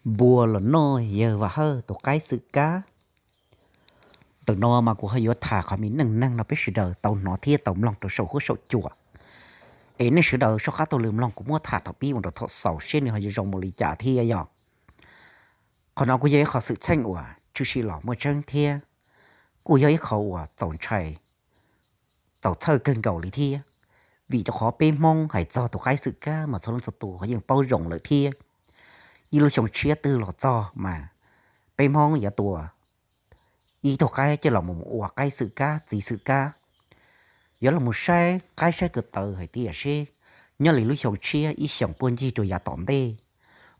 Npua los noj yawg Vam Hawj tus qaib xwm kab. Ntawm no mas kuv ho yuav tham qhov me neej neeg no peb sawv daws tau hnov thiab tau mloog rau saum huab saum cua. Es nej sawv daws soj qab taug lw mloog kuv muab tham thaum pib mus rau thaum xaus seb nws ho yuav zoo mus li cas thiab yog. Qhov no kuj yog ib qho xwm txheej uas tshwm sim los muaj tseeb thiab kuj yog ib qho uas txaus ntshai, txaus txhawj kawg nkaus li thiab. Vim rau qhov peb Hmoob hais txog tus qaib xwm kab mas txhua leej txhua tus ho yeej paub zoo lawm thiab. Ib lub xyoo tshiab twg los txog mas peb Hmoob yuav tua ib tug qaib coj los mus ua qaib xwm kab txiv xwm kab. Yuav los mus saib qaib saib ko taw hais tias seb nyob li lub xyoo tshiab ib xyoos puag ncig rau yav tom ntej,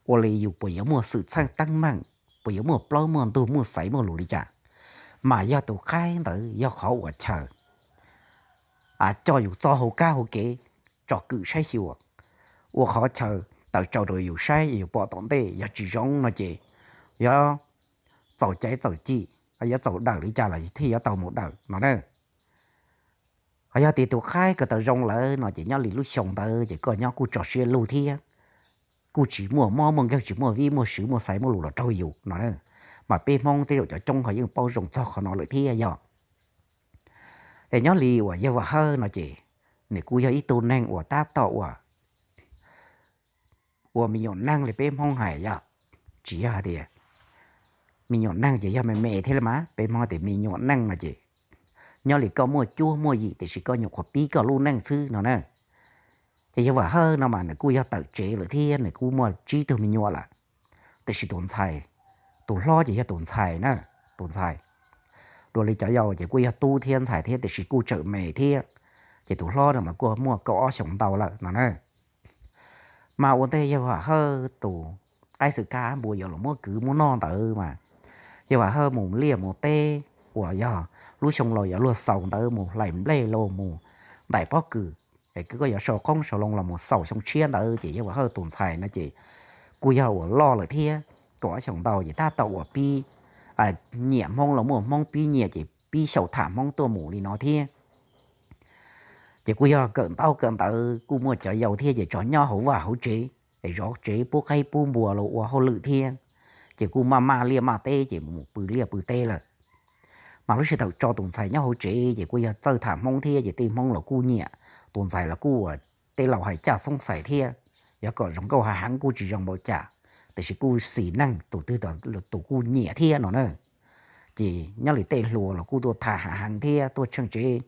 ua li yus puas yuav muaj xwm txheej teeb meem, puas yuav muaj plaub muaj ntug muaj xaiv muaj lus li cas, mas yog tus qaib ntawd yog qhov uas chaw coj yus txoj hauv kab hauv kev tsom kwm saib xyuas, ua qhov chaw tawm tsau rau yus saib yus pom tom ntej yog tsis zoo no ces yuav txaus caiv txaus cim, yuav txaus dawm li cas los thiaj yuav tau mus dawm no na. Ho yog tias tus qaib ko taw zoo lawm no ces nyob li lub xyoo ntawd ces koj nyob kuj tso siab lug thiab, kuj tsis muaj mob muaj nkeeg tsis muaj vib muaj sw muaj xaiv muaj lus los raug yus no na. Mas peb Hmoob tej zaum cov coob ho yeej paub zoo txog qhov no lawm thiab yog. Es nyob li uas yawg Vam Hawj no ces nws kuj yog ib tug neeg uas tab tom uas ua me nyuam neeg li peb Hmoob hais yog, tsis yog hais tias me nyuam neeg ces yog me me thiab li mas peb Hmoob tias me nyuam neej no ces nyob li koj muaj cuab muaj yim tiam sis koj nyuam qhuav pib koj lub neej xwb no na. Ces yawg Vam Hawj no mas nws kuj yog tawm tsev lawm thiab nws kuj muaj tsib tug me nyuam lawm. Tiam sis tus ntxhais, tus hlob ces yog tus ntxhais na, tus ntxhais. Dua li cov yau ces kuj yog tub thiab ntxhais thiab tiam sis kuj tseem me thiab. Ces tus hlob no mas kuj muaj kaum ob xyoos ntau lawm no na. Mas ua ntej yawg Vam Hawj tus qaib xwm kab npua yuav los muab kwv muab noj ntawd mas yawg Vam Hawj mus liaj mus teb uas yog lub xyoo laus yuav luag xaus ntawd mus hlais nplej los mus ntais pob kws, es koj yuav sau qoob sau loo los mus xaus xyoo tshiab ntawd ces yawg Vam Hawj tus ntxhais no ces kuj yog uas loj lawm thiab, kaum ob xyoos ntau ces tab tom uas pib nyiam Hmoob los muaj Hmoob pib nyiam ces pib xyaum tham Hmoob tuaj mus li no thiab. Ces kuj yog kawm ntaub kawm ntawv kuj muaj cov yau thiab ces tso nyob hauv vaj hauv tsev, es zov tsev pub qaib pub npua los ua hauj lwm thiab. Ces kuj maj maj liaj maj teb ces mus pw liaj pw teb lawm. Mas lub sij hawm tso tus ntxhais nyob hauv tsev ces kuj yog txawj tham Hmoob thiab ces tej Hmoob los kuj nyiam, tus ntxhais los kuj ua tej laus hais caj xoob xais thiab, yog kom zoo nkauj hav heev kuj tsis zoo npaum cas, tiam sis kuj xis neej tus twg tus kuj nyiam thiab no na. Ces nyob li tej hluas los kuj tuaj tham hav heev thiab tuaj tsheej tsev,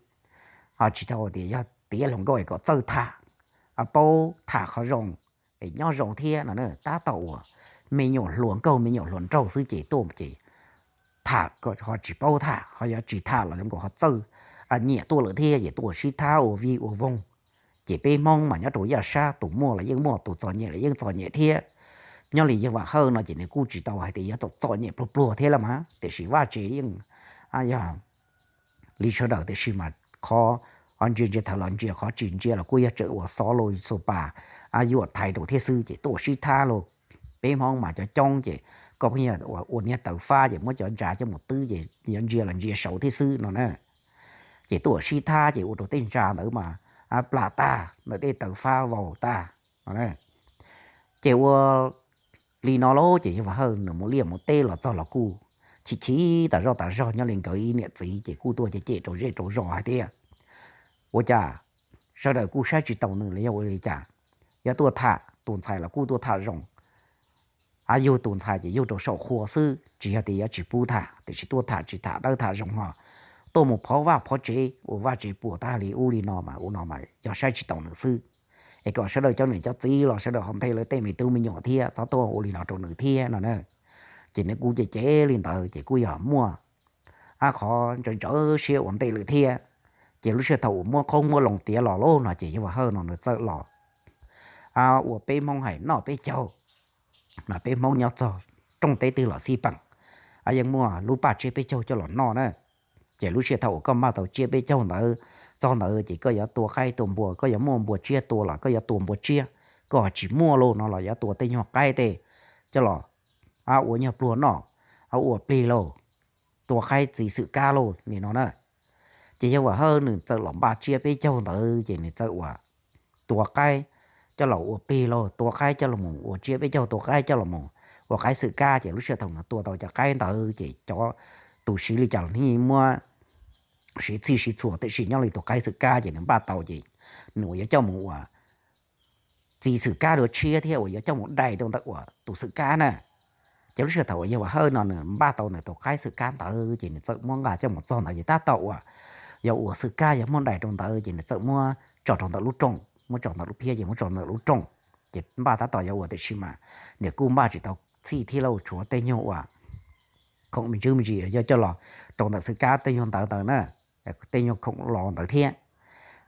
ho tsis tau tias yog tiav hluas nkauj es kom txawj tham, paub tham qhov zoo, es nyob zoo thiab no na. Tab tom uas me nyuam hluas nkauj me nyuam hluas nraug xwb ces tuaj ces tham ho tsis paub tham, ho yog tsis tham los zoo nkaus ho txawj nyiam tuaj lawm thiab ces tuaj sib thab ua vij ua voog. Ces peb Hmoob mas nyob rau yaj sab tus muaj los yeej muaj, tus txom nyem los yeej txom nyem thiab. Nyob li yawg Vam Hawj no ces nws kuj tsis tau hais tias yuav txom txom nyem pluag pluag thiab los mas tiam sis vaj tsev yeej yog li sawv daws tiam sis mas qhov ntsia ntsia thaum los ntsia, qhov tsis ntsia los kuj yog tseem ua xov los txhua pas yuam thaiv rau thiab xwb ces tuaj sib thab lauj. Peb Hmoob mas cov coob ces koj pheej yog ua niag taws fab ces muab cov ntsa coj mus twb ces yuav ntsia los ntsia saud thiab xwb no na. Ces tuaj sib thab ces ua rau tej ntsa ntawd mas plam tag, ntawm tej taws fab vau tag no. Ces ua li no lauj ces yawg Vam Hawj nws mus liaj mus teb los txog los kuj chim chim tas zoj tas zog nyob li nkawd ib niam txiv ces kuj tuaj cem cem rau zej rau zos hais tias ua cas sawv daws kuj saib tsis taus nws los yog ua li cas. Yuav tuaj tham tus ntxhais los kuj tuaj tham zoo, a yug tus ntxhais ces yug rau saum qhua xwb, tsis yog tias yuav tsis pub tham, tiam sis tuaj tham tsis tham dawb tham zoo ho tuaj mus phov vaj phov tsev ua vaj tsev puas tag li ub li no mas ua no mas yog saib tsis taus nws xwb. Es kom sawv daws cov niam cov txiv los sawv daws ho nthe lawv tej me tub me nyuam thiab txhob tuaj ua li no rau nws thiab no na. Ces nws kuj cem cem li ntawd ces kuj yog muaj qhov ntsaws ntsaws siab ua ntej lawm thiab. Ces lub sij hawm thaum uas muab qoob muab loo tiav los lauj no ces yawg Vam Hawj no nws txawm los ua peb Hmoob hais noj peb caug. Mas peb Hmoob nyob txog rooj teb twg los xij peem, yeej muaj lub paj tsiab peb caug coj los noj na. Ces lub sij hawm thaum uas koj npaj tau tsiab peb caug ntawd txog ntawd ces koj yuav tua qaib tua npua, koj yuav muaj npua tsiab tua los koj yuav tua npua tsiab, koj tsis muaj lauj no los yuav tua tej nyuag qaib tej coj los ua nyuag pluag noj, ua plig lauj, tua qaib txiv xwm kab lauj li no na. Ces yawg Vam Hawj nws txawm los npaj tsiab peb caug ntawd ces nws txawm ua tua qaib coj los ua plig lauj, tua qaib coj los mus ua tsiab peb caug, tua qaib coj los mus ua qaib xwm kab ces lub sij hawm thaum nws tua tau cov qaib ntawd ces cov tus siv li cas los nws muab siv txhij siv txhua, tiam sis nyob li tus qaib xwm kab ces nws npaj tau ces nws uas yuav coj mus ua txiv xwm kab dua tshiab thiab uas yuav coj mus dai rau ntawm uas tus xwm kab na. Ces lub sij hawm thaum uas yawg Vam Hawj no nws npaj tau nws tus qaib xwm kab ntawd ces nws txawm muab nqa coj mus txog ntawd ces tab tom uas yog ua xwm kab yog muab dai rau ntawd ces nws txawm muab tso rau ntawm lub rooj, muab tso ntawm lub phiab ces muab tso ntawm lub rooj. Ces npaj tab tom yuav ua tiam sis mas nws kuj npaj tsis tau txhij thiab lauj, tshuav tej nyuag uas khoom me ntsis me ntsis yog coj los rau ntawm xwm kab tej nyuag ntawd ntawd na, tej nyuag khoom los ntawd thiab.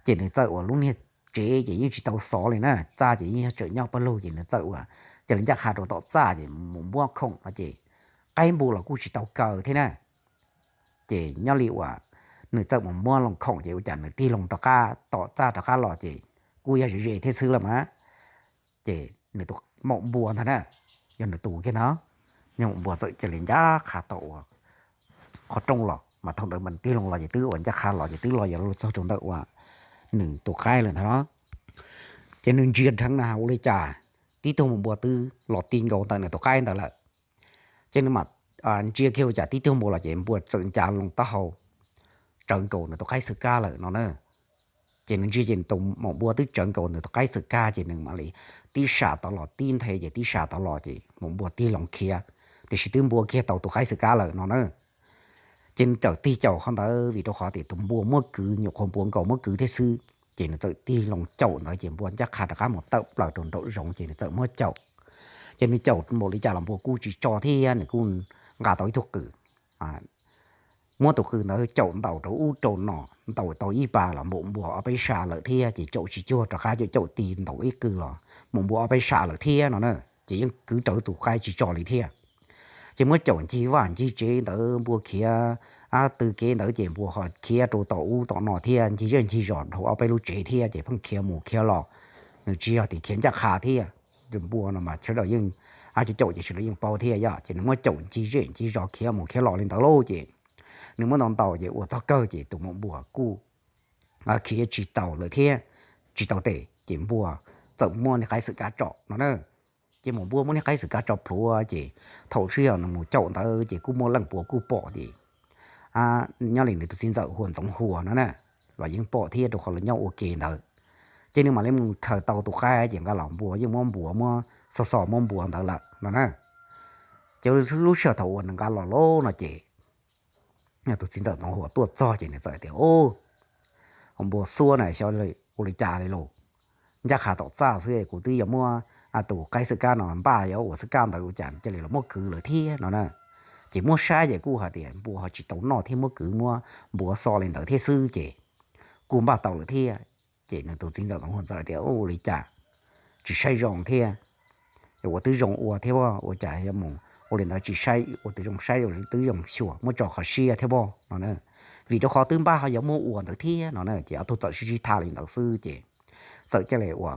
Ces nws txawm uas lub niag tsev ces yeej tsis tau xov li na, txaj ces yeej yog tseem nyob pawg lug ces nws txawm uas cia li ncaj qha rau tom txaj ces mus npuab khoom no ces qaib npua los kuj tsis tau kaw thiab na. Ces nyob li uas nws txawm mus muab loo khoom ces ua cas nws tig loo rov qab tom txaj rov qab los ces kuj yog ze ze thiab xwb lawm mas. Ces nws tus maum npua ntag na, yog nws tus kiag ntag, niag maum npua txawm cia li ncaj qha tau uas qhov rooj los mas thaum ntawd mas tig loo los ces twb uas ncaj qha los ces twb los yuav luag txog rau ntawm uas nws tus qaib lawm ntag na. Ces nws ntsia dheev na ua li cas tib tug maum npua twb los ti nkaus ntawm nws tus qaib ntawd lawm. Ces nws mam ntsia kiag ua cas tib tug npua los ces npua txawm ncav loo taub hau tsawv nkaus nws tus qaib xwm kab lawm no na. Ces nws ntsia ces tus maum npua twb tsawv nkaus nws tus qaib xwm kab ces nws mam li tib sam tod los tib nthe ces tib sam tod los ces maum npua tig loo khiav, tiam sis twb npuab kiag tau tus qaib xwm kab lawm no na. Ces nws txawm tig caum qhov ntawd vim rau qhov tias tus npua muab kwv, nyuam qhuav npuab nkaus muab kwv thiab xwb. Ces nws txawm tig loo caum ntawd ces npua ncaj qha rov qab mus tawm plaws rau nraum zoov ces nws txawm muab caum. Ces nws caum npaum li cas los npua kuj tsis tso thiab nws kuj nqa tau ib tug qws, muab tus qws ntawd caum ntaus rau ub rau no, ntaus tau ib pas los maum npua ob peb sab lawm thiab ces caum tsis cuag rov qab caum caum tig ntaus ib qws los maum npua ob peb sab lawm thiab no na. Ces yeej kwv rawv tus qaib tsis tso li thiab. Ces muab caum ncig vaj ncig tsev ntawd npua khiav, ab tw kev ntawd ces npua ho khiav rau tom ub tom no thiab ncig zej ncig zos dhau ob peb lub tsev thiab ces pheej khiav mus khiav los. Nws tsis yog tias khiav ncaj qha thiab, npua no mas sawv daws yeej, ab caum caum ces sawv daws yeej paub thiab yom, ces nws muab caum ncig zej ncig zos khiav mus khiav los li ntawd lauj ces nws muab ntaus ntaus ces ua txog kawg ces tus maum npua kuj khiav tsis tau lawm thiab, tsis tau tes ces npua txawm muab niag qaib xwm kab tso no na. Ces maum npua muab niag qaib xwm kab tso plhuav ces thaum sij hawm nws mus caum ntawd ces kuj muaj leej puav kuj pom ces nyob li nws tus txiv ntxawm hu ua Ntxoov Huas no na los yeej pom thiab rau qhov lawv nyob ua ke ntawd. Ces nws mam li mus khaws tau tus qaib ces nqa los npua yeej muab npua muab xo xo muab npua ntawd lawm no na. Ces lub sij hawm thaum uas nws nqa los lauj no ces tus txiv ntxawm Ntxoov Huas tuaj txog ces nws txawm tias, Ub, npua xuab na, xyov ua li cas li lauj. Ncaj qha tom txaj xwb kuv twb yuav muab tus qaib xwm kab no npaj yuav ua xwm kab ntawd ua cas cia li los muab kwv lawm thiab no na. Ces muab saib ces kuj hais tias npua ho tsis tau noj thiab muab kwv muab npua xo li ntawd thiab xwb ces kuj npaj tau lawm thiab. Ces nws tus txiv ntxawm Ntxoov Huas txawm tias, Ua li cas tsis saib zoo thiab, ua twb zoo ua thiab ua cas yuav mus ua li ntawd tsis saib ua twb zoo saib twb zoo xyuas muab tso qhov siab thiab pob no. Vim rau qhov twb npaj ho yuav muab ua ntawd thiab no na ces ob tug txawm sib sib tham li ntawd xwb ces txawm cia li ua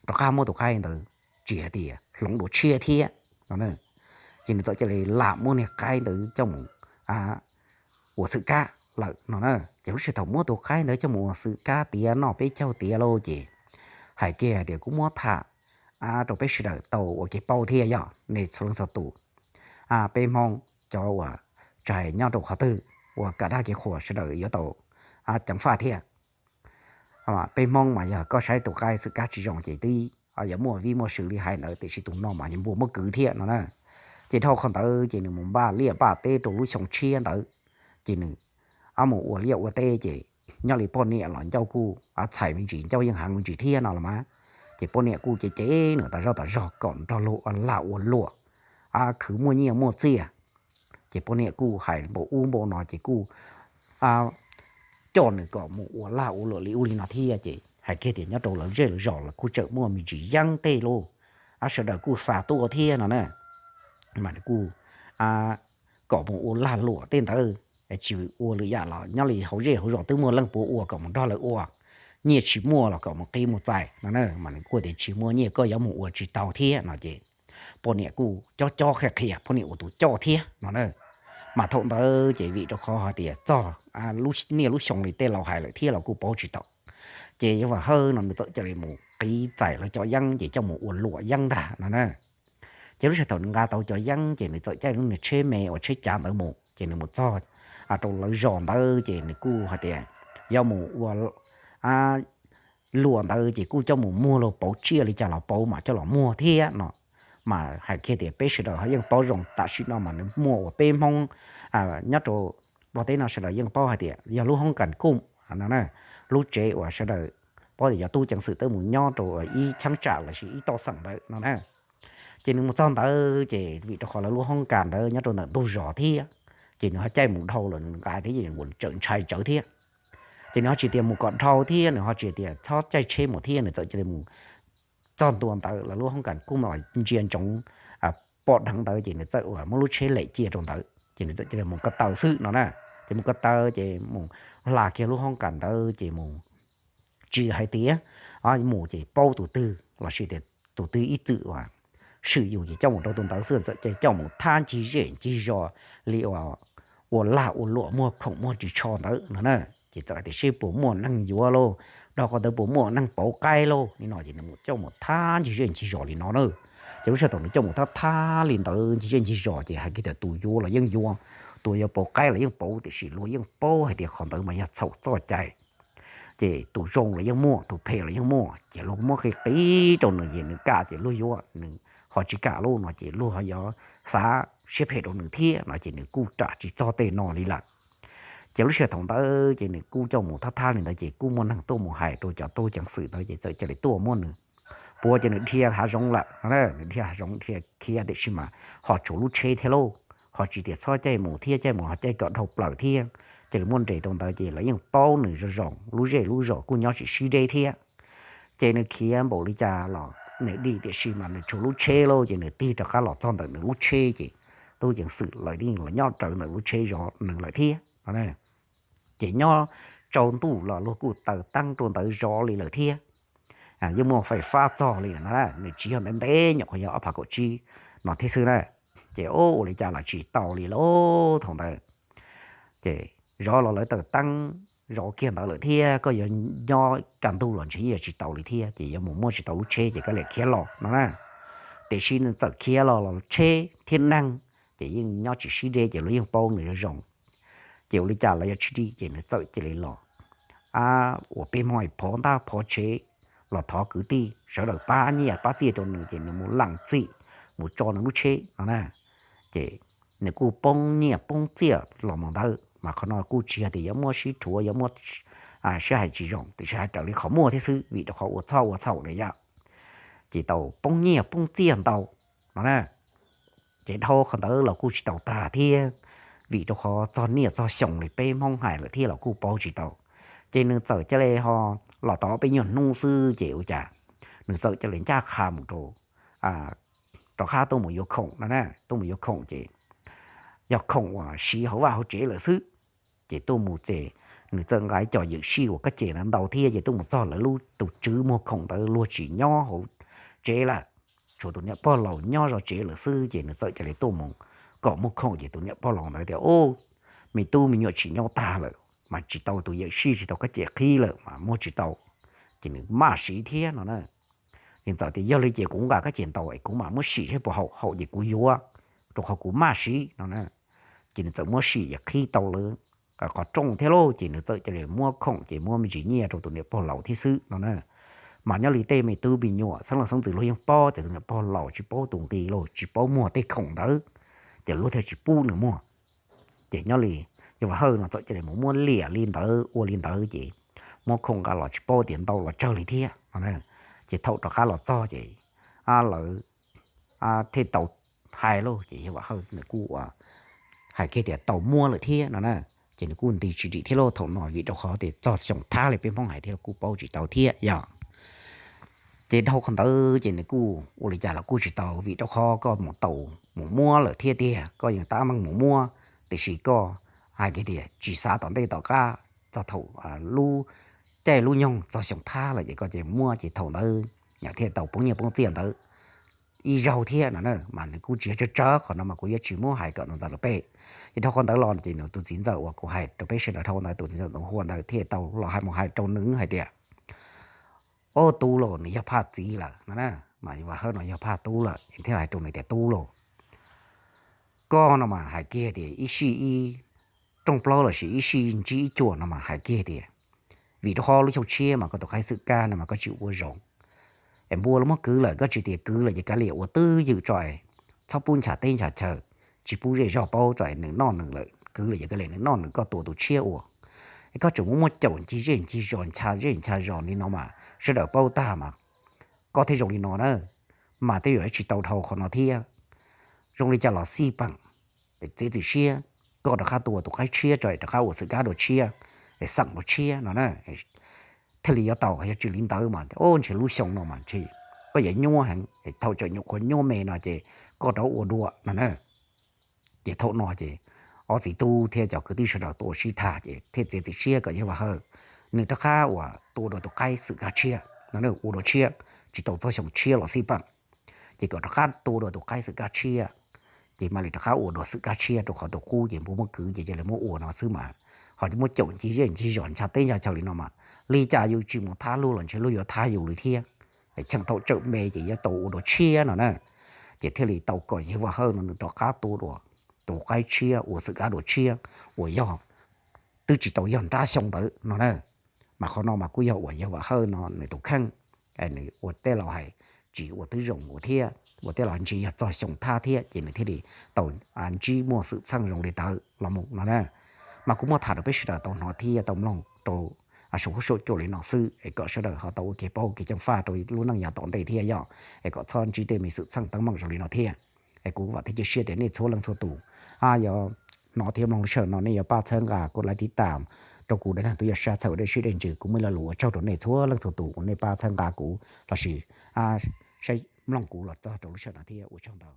rov qab muab tus qaib ntawd tsis hais tias hloov dua tshiab thiab no na. Ces nws txawm cia li lam muab niag qaib ntawd coj mus ua xwm kab lawm no na. Ces lub sij hawm thaum muab tus qaib ntawd coj mus ua xwm kab tiav noj peb caug tiav lauj ces hais kiag hais tias kuv muab tham rau peb sawv daws tau ua kev paub thiab yog nej txhua leej txhua tus, peb Hmoob cov uas tsis hais nyob rau qhov twg uas kam dag kev qhuas sawv daws yuav tau ceev faj thiab. Peb Hmoob mas yog koj saib tus qaib xwm kab tsis zoo ces twb yuav muaj vij muaj sw li hais ntawd tiam sis tus no mas yog npua muab kwv thiab no na. Ces dhau qhov ntawd ces nws mus npaj liaj npaj teb rau lub xyoo tshiab ntawd ces nws mus ua liaj ua teb ces nyob li poj niam los ncauj kuj txhais me ntsis, ncauj yeej heev me ntsis thiab no los mas. Ces poj niam kuj cem cem nws tas zog tas zog kom nrog luag ua lag ua luam, khwv muaj nyiaj muaj txiaj. Ces poj niam kuj hais npaum ub npaum no ces kuj coj nws kom mus ua lag ua luam li ub li no thiab ces hais kiag tias nyob rau lawv zej lawv zos los kuj tseem muaj me ntsis yeeb tej lauj, sawv daws kuj xa tuaj thiab no na. Mas nws kuj kom mus ua lag luam tej ntawd, tsis ua lwm yam los nyob li hauv zej hauv zos twb muaj leej puav ua kom mus nrog lawv ua, nyiaj tsis muaj los kom mus qi mus txais no na. Mas nws kuj tias tsis muaj nyiaj koj yuav mus ua tsis tau thiab no ces poj niam kuj cob cob qhia qhia poj niam ua tus coj thiab no na. Mas thaum ntawd ces vim rau qhov hais tias txog niaj lub xyoo li tej laus hais lawm thiab los kuj paub tsis tau. Ces yawg Vam Hawj no nws txawm cia li mus qiv txais lawv cov yeeb ces coj mus ua luam yeeb ntag no na. Ces lub sij hawm thaum nws nqa tau cov yeeb ces nws txawm caij lub niag tsheb me uas tsheb cav ntawd mus, ces nws mus txog rau lawv zos ntawd ces nws kuj hais tias yog mus ua luam ntawd ces kuj coj mus muag los pauv tsiaj li cas los pauv mas coj los muag thiab no. Mas hais kiag tias peb sawv daws ho yeej paub zoo tam sim no mas nws muaj uas peb Hmoob nyob rau Nplog teb no sawv daws yeej paub hais tias yog lub hoob kas kuj no na, lub tsev uas sawv daws paub tias yog tub ceev xwm twb mus nyob rau ib cheeb tsam lossis ib toj xeem ntawd no na. Ces nws mus txog ntawd ces vim rau qhov lawv lub hoob kas ntawd nyob rau ntawm ntug zos thiab, ces nws ho caij mus dhau lawm nws nqa thiab ces nws tsawm ntshai tsawv thiab. Ces nws ho tsis tias mus kom dhau thiab nws ho tsis tias txhob caij tsheb mus thiab, nws txawm cia li mus txog ntua ntawd lawv lub hoob kas kuj ntsia ntsoov pom dheev ntawd ces nws txawm uas muab lub tsheb lem cia rau ntawd ces nws txawm cia li mus ko taw xwb no na. Ces mus ko taw ces mus hla kiag lub hoob kas ntawd ces mus tsis hais tias mus ces paub tus twg lossis tias tus twg ib txwm uas swm yus ces coj mus rau tus ntawd xwb, txawm ces coj mus thab ncig zej ncig zos li uas ua lag ua luam muag khoom muag ris tsho ntawd no na. Ces txawm hais tias seb puas muaj neeg yuav lauj, dhau qhov ntawd puas muaj neeg pauv qaib lauj li no ces nws mus coj mus thab ncig zej ncig zos li no na. Ces lub sij hawm thaum nws coj mus thab thab li ntawd ncig zej ncig zos ces hais kiag tias tus yuav los yeej yuav, tus yuav pauv qaib los yeej pauv, tiam sis luag yeej paub hais tias qhov ntawd mas yog txhaum txoj cai. Ces tus zoo los yeej muaj, tus phem los yeej muaj, ces luag muab qi qi rau nws ces nws kam ces luag yuav, nws ho tsis kam lauj no ces luag ho yuav xav siab phem rau nws thiab no ces nws kuj ram tsis txog tej no li lawm. Ces lub sij hawm thaum ntawd ces nws kuj coj mus thab thab li ntawd ces kuj muaj neeg tuaj mus hais rau cov tub ceev xwm ntawd ces txawm cia li tuaj muab nws puag ces nws dhia hav zoov lawm no, nws dhia hav zoov dhia khiav tiam sis mas ho tshuav lub tsheb thiab lauj, ho tsis tias txhob caij mus thiab, caij mus ho caij kom dhau plaws thiab. Ces nws muaj nres rau ntawd ces lawv yeej paub nws zoo zoo, lub zej lub zos kuj nyob tsis sib deb thiab. Ces nws khiav npaum li cas los nws dim tiam sis mas nws tshuav lub tsheb lauj, ces nws tig rov qab los txog ntawm nws lub tsheb ces tub ceev xwm lawv yeej los nyob rawv ntawm lub tsheb zov nws lawm thiab no. Ces nyob tsaus ntuj los luag kuj taws teeb rau ntawd zov li lawm thiab. Yeej muaj fais fab txog li lawm no, nws tsis yog ntev ntev nyuam qhuav yog ob phav kaum tsib no thiab xwb na. Ces ua li cas los tsis tau li lauj thaum ntawd. Ces zov los lawv taws teeb zov kiag ntawd lawm thiab, koj yuav nyob kaj ntug los ntshe yeej yuav tsis tau li thiab, ces yuav mus muaj tsis tau lub tsheb ces koj liam khiav los no na. Tiam sis nws txawm khiav los los tsheb thiab neeg ces yeej nyob tsis sib deb ces luag yeej paub nws zoo zoo. Ces ua li cas los yuav tsis dim ces nws txawm cia li los uas peb Hmoob phov ntaj phov tsev los thov kwv tij sawv daws pab nyiaj pab txiaj rau nws ces nws mus lees txim mus tso nws lub tsheb no na. Ces nws kuj poob nyiaj poob txiaj los mus ntawd, mas qhov no kuj tsis yog tias yuav muab sib rhuav yuav muab sib hais tsis zoo, tiam sis hais raws li qhov muaj thiab xwb vim rau qhov ua txhoj ua txhaum na yom. Ces tau poob nyiaj poob txiaj ntau no na. Ces dhau qhov ntawd los kuj tsis tau tag thiab, vim rau qhov txog niaj txog xyoo li peb Hmoob hais lawm thiab los kuj pauv tsis tau. Ces nws txawm cia li ho los tau peb nyuag hnub xwb ces ua cas nws txawm cia li ncaj qha mus rau, rov qab tuaj mus yuav khoom no na, tuaj mus yuav khoom ces yog khoom uas siv hauv vaj hauv tsev lawm xwb. Ces tuaj mus ces nws txawm nqa ib co ywm sij uas kab ces ntawd ntau thiab ces tuaj mus txog lawv lub tus tswv muag khoom ntawd luag tsis nyob hauv tsev lawm, tshuav tus niam pog laus nyob zov tsev lawm xwb ces nws txawm cia li tuaj mus kom muag khoom ces tus niam pog laus ntawd tias, Ub, me tub me nyuam tsis nyob tag lawm mas tsis tau tus ywm sij tsis tau kab ces qhib lawm mas muag tsis tau. Ces nws maj siv thiab no na. Ces txawm tias, Yog li ces kuv nqa kab ces ntau es kuv mam muab sim seb puas haum, haum ces kuv yuav, rau qhov kuv maj siv no na. Ces nws txawm muab sim ces qhib tau lawv qhov rooj thiab lauj, ces nws txawm cia li muab khoom ces muab me ntsis nyiaj rau tus niam pog laus thiab xwb no na. Mas nyob li tej me tub me nyuam xeeb leej xeeb ntxwv luag yeej paub tias tus niam pog laus tsis paub tus nqi lauj, tsis paub muag tej khoom ntawd, ces luag thiaj tsis pub nws muag. Ces nyob li yawg Vam Hawj no txawm cia li mus muab liam li ntawd ua li ntawd ces muab khoom nqa los tsis paub tias ntau los tsawg li thiab no. Ces thaum rov qab los txog ces lawv thiaj tau hais lauj, ces yawg Vam Hawj nws kuj ua hais kiag tias tau muab lawm thiab no na. Ces nws kuj nti tsis dim thiab lauj thaum no vim rau qhov tias txog xyoo thab li peb Hmoob hais thiab los kuj paub tsis tau thiab yog. Ces dhau qhov ntawd ces nws kuj ua li cas los kuj tsis tau vim rau qhov koj mus tau mus muab lawm thiab tiag, koj yeej tab meeg mus muab, tiam sis koj hais kiag tias tsis xav tom ntej tom qab, txog thaum lub caij lub nyoog txog xyoo thab lawm ces koj cia li muab ces thaum ntawd nws thiaj tau poob nyiaj poob txiaj ntawd ib zaug thiab no na. Mas nws kuj tsis yog tsawg tsawg, qhov no mas kuv yuav tsis muab hais kom ntau ntau lawm pem. Ces dhau qhov ntawd los ces nws tus txiv ntxawm uas kuv hais rau peb sawv daws dhau ntawd, tus txiv ntxawm Ntxoov Hua ntawd thiaj tau los hais mus hais rau nws hais tias, Ob tug los nws yog Phaj txiv lawm no na. Mas Yawg Vam Hawj no yog phaj tub lawm, thiaj hais rau nws tias, Tub lauj, koj no mas hais kiag tias ib sij ib rooj plaub lossis ib sij ntsib ib cuam no mas hais kiag tias, vim rau qhov lub xyoo tshiab mas koj tus qaib xwm kab no mas koj tsis ua zoo, es npua los muab kwv lawm, koj tsis tias kwv lawm ces kav liam ua twj ywm tso, txhob pub ncha teb ncha chaw, tsis pub zej zog paub tso, nws noj nws lawm, kwv lawm ces kav liam nws noj nws, koj tua tus tshiab ua. Es koj tseem muaj muaj caum ncig zej ncig zos, ncha zej ncha zos li no mas sawv daws paub tag mas koj thiaj zoo li no na. Mas tej zaum tsis tau dhau qhov no thiab. Zoo li cas los xij peem, txiav txim siab, koj rov qab tua tus qaib tshiab tso, rov qab ua xwm kab dua tshiab, es xeem dua tshiab no na, thiaj li yuav tau. Yog tsis li ntawd mas, o, ntshe lub xyoo no mas ntshe koj yuav nyuaj heev, thaum tseem nyuam qhuav nyuaj me no ces koj rov ua dua no na. Ces thaum no ces ob txiv tub thiab cov kwv tij sawv daws tuaj ua sib tham ces thiaj txiav txim siab kom Yawg Vam Hawj nws rov qab uas tua dua tus qaib xwm kab tshiab no, ua dua tshiab, tsis tau txog xyoo tshiab los xij peem. Ces kom rov qab tua dua tus qaib xwm kab tshiab, ces mam li rov qab ua dua xwm kab tshiab, rau qhov tus qub ces npua muab kwv ces cia li muab ua no xwb mas, ho muab caum ncig zej ncig zos, ncha teb ncha chaw li no mas, li cas yus tsis mus thab luag los ntshe luag yuav thab yus li thiab. Cheem thaum tseem me ces yuav tau ua dua tshiab no na. Ces thiaj li tau kom Yawg Vam Hawj no nws rov qab tua dua tus qaib tshiab, ua xwm kab dua tshiab, uas yog twb tsis tau yog nrab xyoo ntawd no na. Mas qhov no mas kuj yog uas Yawg Vam Hawj no nws tus kheej, nws ua tej laus hais, tsis ua twb zoo ua thiab, ua tej laus ntshe yog txog xyoo thab thiab, ces nws thiaj li tau ntsib muaj xwm txheej zoo li ntawd los mus no na. Mas kuv muab tham rau peb sawv daws tau hnov thiab tau mloog rau saum huab saum cua li no xwb, es kom sawv daws ho tau ua kev paub kev ceev faj rau lub neej yav tom ntej thiab yog, es kom txhob ntsib tej me xwm txheej teeb meem zoo li no thiab. Es kuv vam thiab cia siab tias nej txhua leej txhua tus yog hnov thiab mloog lub sij hawm no nej yuav pab txhawb nqa kuv, laiv tiv tam rau kuv dab neeg tub yaj sab txhawb dej sib dej ntsws. Kuv muaj ib lo lus ua tsaug rau nej txhua leej txhua tus uas nej pab txhawb nqa kuv lossis saib mloog kuv los txog rau lub sij hawm no thiab ua tsaug ntau.